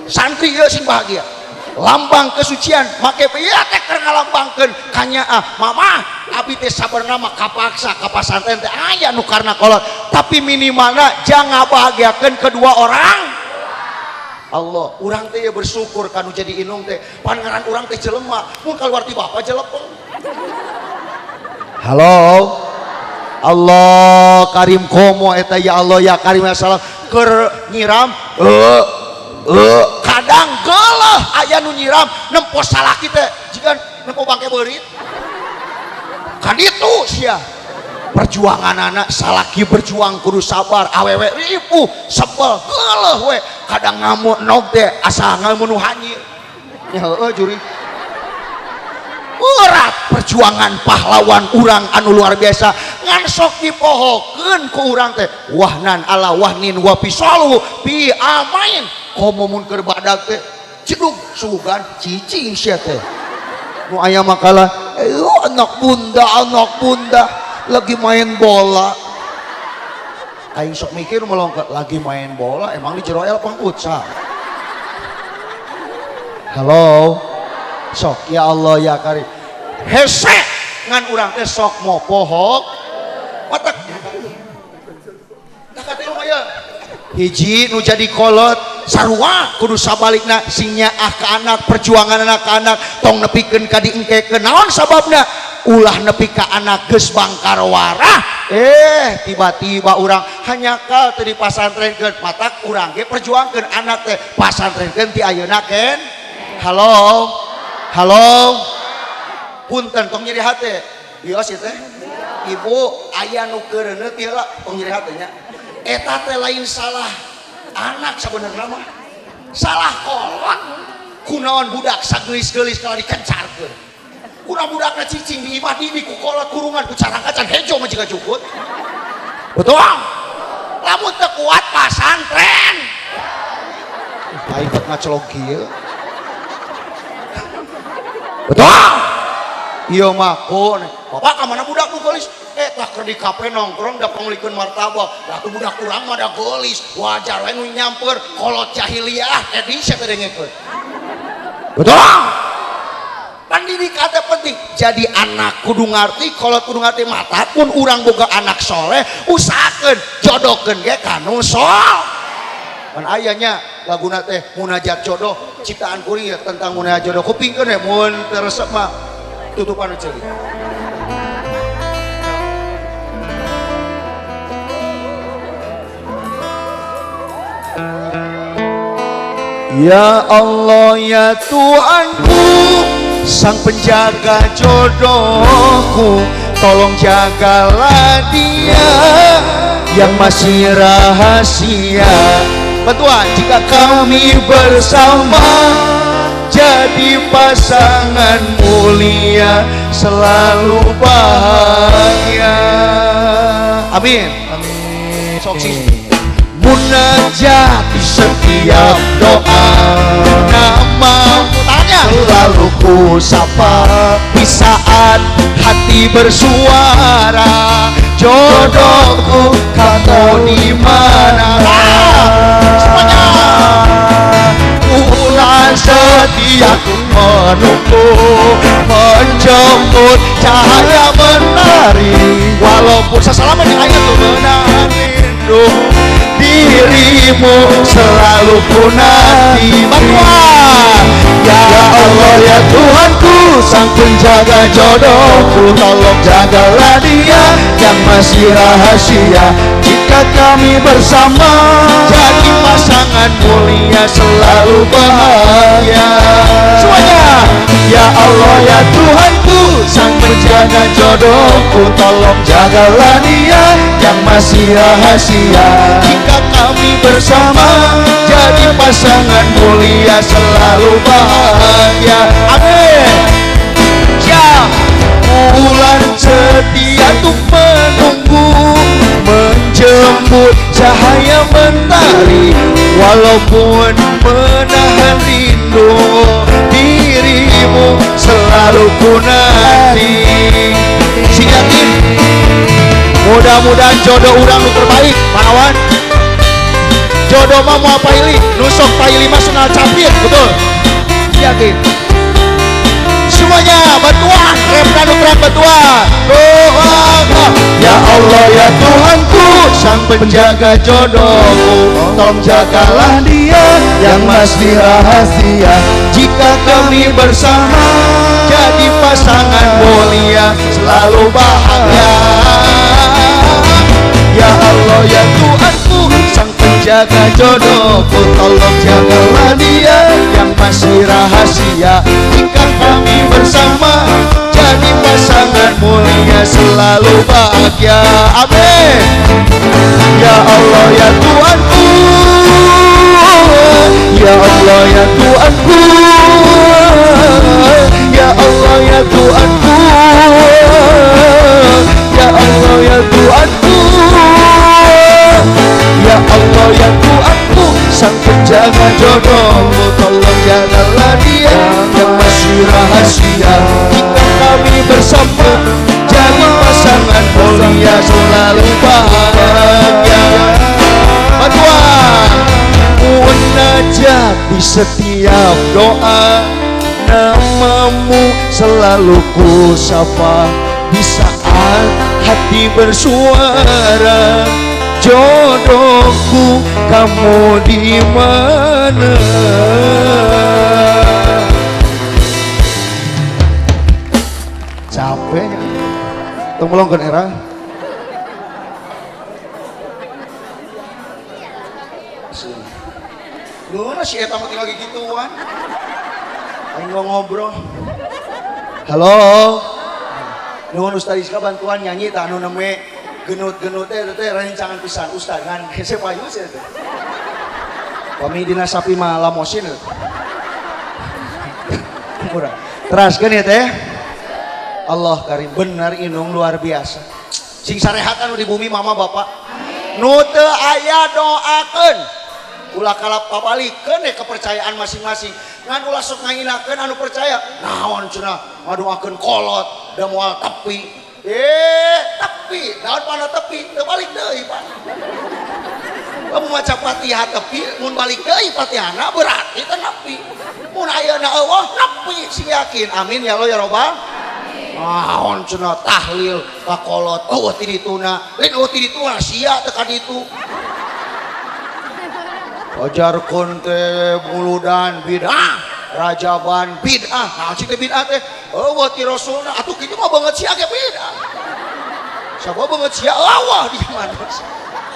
Santri ieu sing bahagia. Lambang kesucian make ieu teh keur ngalambangkeun kanyaah. Mama abi teh sabenerna mah kapaksa ka pasantren teh aya nu karna kolot, tapi minimalna jangan bahagiakeun kedua orang. Allah, urang teh bersyukur kanu jadi inung teh. Pan ngaran urang teh jelema, mun kaluar ti bapa jelepeng. Halo. Allah Karim komo eta ya Allah ya Karim ya salam keur nyiram kadang geuleuh aya nu nyiram nempo salaki teh jiga nempo bangke beurit kan itu sia perjuangan anak salaki berjuang kudu sabar awewe ripuh sebel geuleuh we kadang ngamuk nog teh asa ngamu nu hanyir nya heueuh juri berat perjuangan pahlawan urang anu luar biasa ngan sok dipohokeun ku urang teh wahnan ala wahnin wa fisalu fi amain komo mun keur badag teh cedug sugan cicing sia teh nu aya makalah anak bunda lagi main bola aing sok mikir melongkot lagi main bola emang di jero el pang futsal. Halo sok ya Allah ya Karim hese ngan urang teh sok mau pohok watak tak katilu mah hiji nu jadi kolot sarua kudu sabalikna sing nyaah ka anak perjuangan anak ka anak tong nepikeun ka diengkekeun naon sababna ulah nepi ka anak geus bangkar warah tiba-tiba urang hanyakal teh dipasantrenkeun matak urang ge perjuangkeun anak teh pasantrenkeun ti ayeuna ken. Halo halo punten tong nyeri hate ieu sih teh ibu aya nu keureuneuh ieu lah tong nyeri hate nya eta teh lain salah anak sabenerna mah salah kolot kunaon budak sageulis-geulis kalau dikencarkeun kunaon budakna cicing di imah di ku kolot kurungan ku carangkacan hejo mah jiga jukut betul lamun teu kuat pasantren aing bet ngacelok kieu betul iya mah ku bapak ka mana budak nu geulis tah keur di kafe nongkrong da panglikeun martabak lah tuh budak urang mah da geulis wajar we nu nyamper kolot jahiliyah teh di sia teh dengekeun betul pendidikan teh penting jadi anak kudu ngarti kolot kudu ngarti mata pun urang boga anak soleh usahakeun jodohkeun ge ka nu sol kan ayahnya laguna teh munajat jodoh ciptaan kuring ya tentang munajat jodoh kupingkeun ya mun teu resep mah tutupan ceuli. Ya Allah ya Tuhanku sang penjaga jodohku tolong jagalah dia yang masih rahasia. Bantuan jika kami bersama jadi pasangan mulia selalu bahagia. Amin. Amin. Sok sih. Munajat di setiap doa namamu selalu ku sapa di saat hati bersuara jodohku kamu di mana. Semuanya bulan setia ku menunggu menjemput cahaya menari walaupun sesalaman yang ayat tuh menahan rindu dirimu selalu ku nanti. Bantuan ya Allah ya Tuhanku sang penjaga jodohku tolong jagalah dia yang masih rahasia jika kami bersama jadi pasangan mulia selalu bahagia. Semuanya ya Allah ya Tuhanku sang penjaga jodohku tolong jagalah dia yang masih rahasia jika kami bersama jadi pasangan mulia selalu bahagia. Amin. Siap. Bulan setia untuk menunggu menjemput cahaya mentari walaupun menahan rindu dirimu selalu ku nanti. Sing yakin mudah-mudahan jodoh urang nu terbaik panawan jodoh mah moal paili nu sok paili mah senal capir. Betul. Yakin. Semuanya bantuan, rep terang bantuan. Doa. Ya Allah ya Tuhanku, sang penjaga jodohku, tolong jagalah dia yang masih rahasia. Jika kami bersama jadi pasangan mulia, selalu bahagia. Ya Allah ya Tuhanku, sang penjaga jodohku, tolong jagalah dia yang masih rahasia. Jika kami bersama jadi pasangan mulia, selalu bahagia. Amin. Ya Allah ya Tuhanku, ya Allah ya Tuhanku, ya Allah ya Tuhanku, ya Allah ya Tuhanku, ya Allah ya Tuhanku, sang penjaga jodohku, tolong jagalah dia yang masih rahasia. Jika kami bersama jadi pasangan mulia, selalu bahagia. Bantuan munajat di setiap doa, namamu selalu ku sapa. Di saat hati bersuara, jodohku kamu di mana? Capek. Tong melongkeun era. Lu si eta mah tinggal gituan. Aing ngobrol. Halo. Nuhun Ustaz Iska bantuan nyanyi tah anu neme genut-genut teh teh rencangan pisan Ustaz ngan hese payu sih teh. Pami dina sapi mah lamosin. Murah. Teraskeun ya teh. Allah karim, benar inung luar biasa. Sing sarehat anu di bumi mama bapak. Nu teu aya doakeun. Ulah kalap pabalikeun ya kepercayaan masing-masing. Ngan ulah sok ngahinakeun anu percaya. Naon cenah ngadoakeun kolot da moal tepi. Tepi, naon pana tepi, teu balik deui pan. Lamun maca Fatihah tepi, mun balik deui Fatihahna berarti teu nepi. Mun ayeuna eueuh nepi, sing yakin. Amin ya Allah ya Robbal. Naon cenah tahlil ka kolot, eueuh ti dituna, lain eueuh ti dituna sia teu ka ditu. Ajarkeun teh muludan bid'ah, rajaban bid'ah. Naon sih teh bid'ah teh? Eueuh ti rasulna, atuh kitu mah banget sia ge bid'ah. Sabab banget sia eueuh di mana.